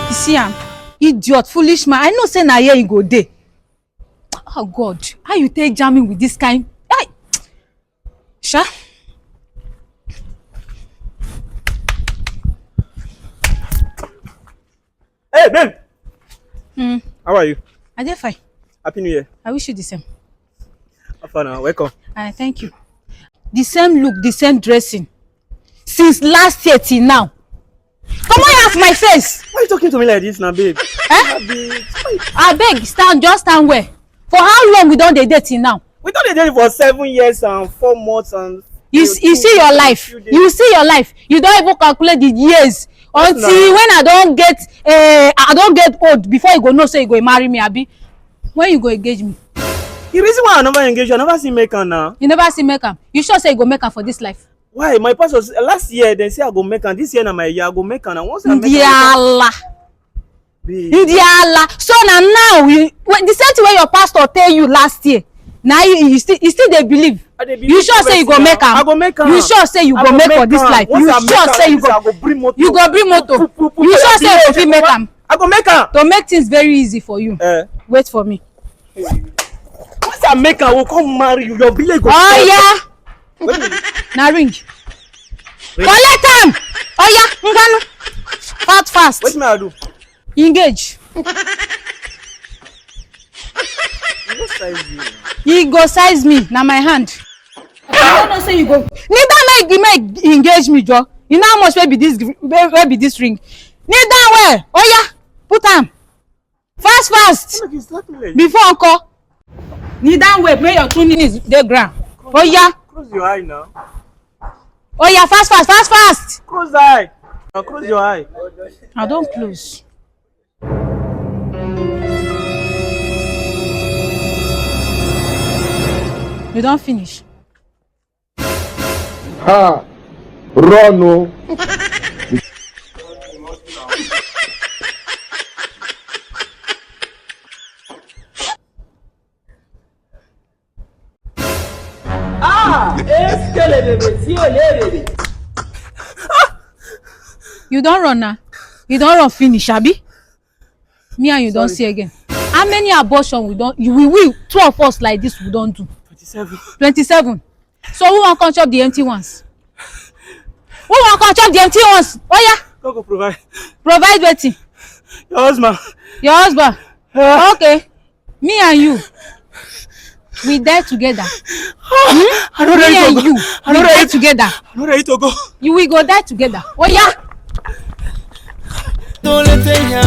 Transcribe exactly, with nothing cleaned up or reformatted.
You see am, idiot, foolish man. I know say na here you go dey. Oh God, how you take jam me with this kind? Hey, sha. Hey, babe. Hmm. How are you? I dey fine. Happy New Year. I wish you the same. How far now? Welcome. I thank you. The same look, the same dressing. Since last year till now. Come on out my face. Why are you talking to me like this now, babe? Eh? I beg, stand, just stand where? For how long we don dey date till now? We don dey date for seven years and four months and you, you see your life. You see your life. You don even calculate the years until when I don get uh, I don get old before you go know say you go marry me, abi? When you go engage me? The reason why I never engage you, I never see make am now. You never see make am. You sure say you go make am for this life? Why? My pastor last year dem say I go make am. This year na my year, I go make am. And once I make am. Ndiala. Ndiala. So na now you, the same thing wey your pastor tell you last year, na you, you still you still dey believe. You sure say you go make am? I go make am. You sure say you go make for this life? You sure say you go? You go bring motor. You sure say you go fit make am? I go make am. To make things very easy for you. Eh. Wait for me. Once I make am, I go come marry you. Your village go. Oh yeah. Na ring. Collect am. Oh yeah, ngwanu. Fast fast. Wetin I do? Engage. You go size me. Na my hand. I don't know say you go. Neither make make engage me, Joe. You know how much wey be this wey be this ring? Kneel down well. Oh yeah, put am. Fast fast. Before uncle. Kneel down well, make your two knees dey ground. Oh yeah. Close your eye now. Oh yeah, fast fast fast fast. Close eye. Now close your eye. I don't close. You don't finish. Ha! Run o! Ah! Eskelebebe, si olebebe. You don't run now. You don't run finish, abi? Me and you don't see again. How many abortion we don't you we, we two of us like this we don't do? Twenty-seven. Twenty-seven. So who wan come chop the empty ones? Who wan come chop the empty ones? Oh yeah. God go provide. Provide wetin? Your husband. Your husband. Uh, okay. Me and you. We die together. Hmm? I don't Me and you. I don't we die together. I don't ready to go. You will go die together. Oh yeah. Don't let them hear